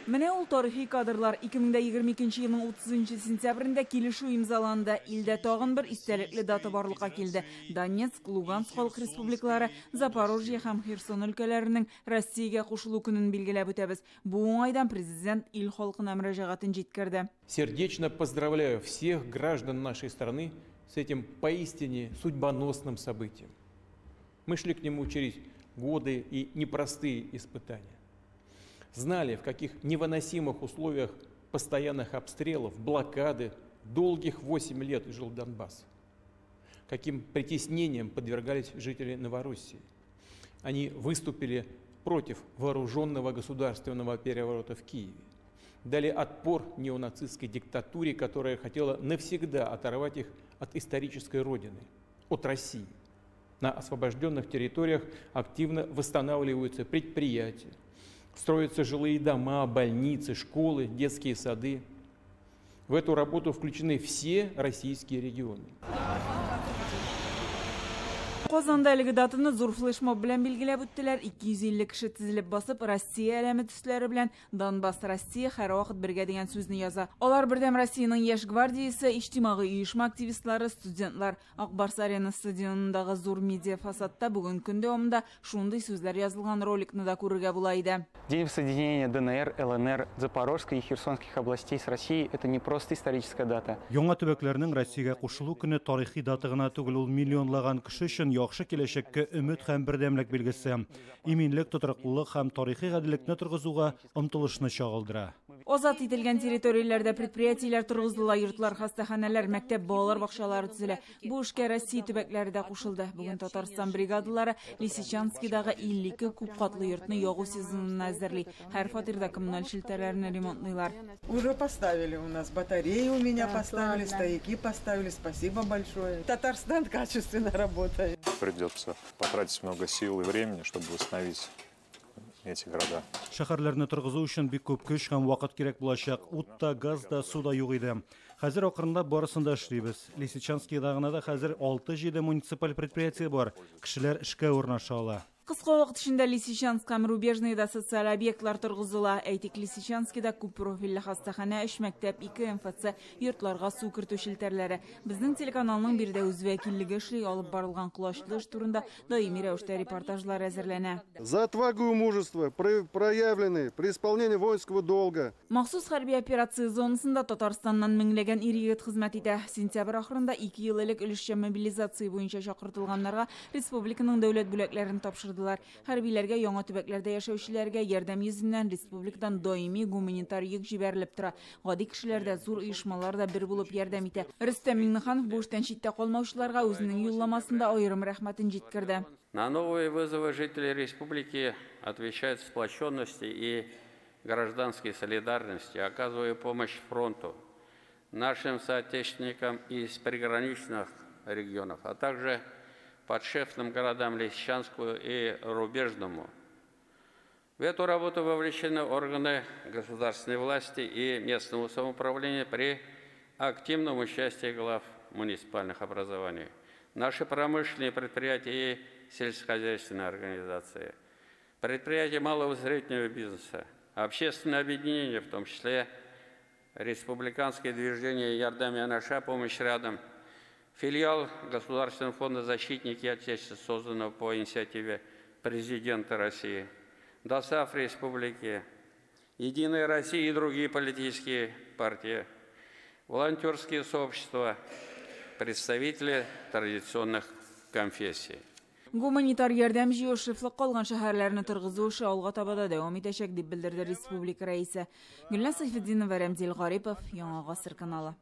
Менә ул тарихи кадрлар. 2022 елның 30 сентябрендә килешү имзаланды. Илдә тагын бер истәлекле дата барлыкка килде. Донецк, Луганск халык республикалары, Запорожье һәм Херсон өлкәләренең Россиягә кушылу көнен билгеләп үтәбез. Бу уңайдан президент ил халкына мөрәҗәгатен җиткерде. Сердечно поздравляю всех граждан нашей страны с этим поистине судьбоносным событием. Мы шли к нему через годы и непростые испытания. Знали, в каких невыносимых условиях постоянных обстрелов, блокады долгих 8 лет жил Донбасс. Каким притеснениям подвергались жители Новороссии. Они выступили против вооруженного государственного переворота в Киеве. Дали отпор неонацистской диктатуре, которая хотела навсегда оторвать их от исторической родины, от России. На освобожденных территориях активно восстанавливаются предприятия, строятся жилые дома, больницы, школы, детские сады. В эту работу включены все российские регионы. Казанда әлеге датаны зур флешмоб белән билгеләп үттеләр. 250 кеше тезелеп басып, Россия әләме төсләре белән Донбасс Россия һәрвакыт бергә дигән сүзне яза. Алар Бердәм Россиянең яшь гвардиясе, иҗтимагый оешма активистлары, студентлар. Ак Барс Арена стадионындагы зур медиа фасадта бүген көн дәвамында шундый сүзләр язылган роликны да күрергә була иде. День воссоединения ДНР, ЛНР, Запорожской и Херсонских областей с Россией – это не просто историческая дата. Яңа төбәкләрнең Россиягә кушылу көне тарихи дата гына түгел, ул миллионлаган кеше өчен яхшы киләчәккә өмет һәм бердәмлек билгесе. Иминлек, тотрыклылык һәм тарихи гаделлекне торгызуга омтылышны чагылдыра. Азат ителгән территорияләрдә предприятиеләр торгызыла, йортлар, хастаханәләр, мәктәп, балалар бакчалары төзелә. Бу эшкә Россия төбәкләре дә кушылды. Бүген Татарстан бригадалары Лисичанскидагы 52 күп катлы йортны ягу сезонына әзерли. Һәр фатирда коммуналь челтәрләрне ремонтлыйлар. Уже поставили у нас батареи, у меня поставили, стояки поставили. Спасибо большое. Татарстан качественно работает. Придется потратить много сил и времени, чтобы восстановить эти города. Шәһәрләрне торгызу өчен бик күп көч һәм вакыт кирәк булачак. Ут та, газ да, су да юк иде. Хәзер акрынлап барысын да эшлибез. Лисичанскийда гына да хәзер 6-7 муниципаль предприятие бар. Кешеләр эшкә урнаша ала. Кыска вакыт эчендә Лисичанск һәм Рубежныйда социаль объектлар торгызыла. Әйтик, Лисичанскийда күп профильле хастаханә, 3 мәктәп, 2 МФЦ, йортларга су кертү челтәрләре. Безнең телеканалның биредә үз вәкиллеге эшли, алып барылган колачлы эш турында даими рәвештә репортажлар әзерләнә. За отвагу и мужество, проявленные при исполнении воинского долга. Махсус хәрби операция зонасында Татарстаннан меңләгән ир-егет хезмәт итә. Сентябрь ахырында 2 ел элек өлешчә мобилизация буенча чакыртылганнарга республиканың дәүләт бүләкләрен тапшырды. Хәрбиләргә, яңа төбәкләрдә яшәүчеләргә ярдәм йөзеннән республикадан даими гуманитар йөк җибәрелеп тора. Гади кешеләр дә, зур оешмалар да бер булып ярдәм итә. Рөстәм Миңнеханов бу эштән читтә калмаучыларга үзенең юлламасында аерым рәхмәтен җиткерде. На новые вызовы жители республики отвечают сплоченностью и гражданской солидарностью, оказывая помощь фронту, нашим соотечественникам из приграничных регионов, а также подшефным городам Лисичанску и Рубежному. В эту работу вовлечены органы государственной власти и местного самоуправления при активном участии глав муниципальных образований, наши промышленные предприятия и сельскохозяйственные организации, предприятия малого и среднего бизнеса, общественные объединения, в том числе республиканское движение «Ярдәм янәшә», «Помощь рядом», филиал Государственного фонда «Защитники Отечества», созданного по инициативе президента России, ДОСААФ Республики, Единая Россия и другие политические партии, волонтерские сообщества, представители традиционных конфессий. Гуманитар ярдәм җыю шефлык калган шәһәрләрне торгызу эше алга таба да дәвам итәчәк, дип белдерде республика рәисе. Гөлназ Сайфетдинова, Рәмзил Гарипов, Яңа Гасыр каналы.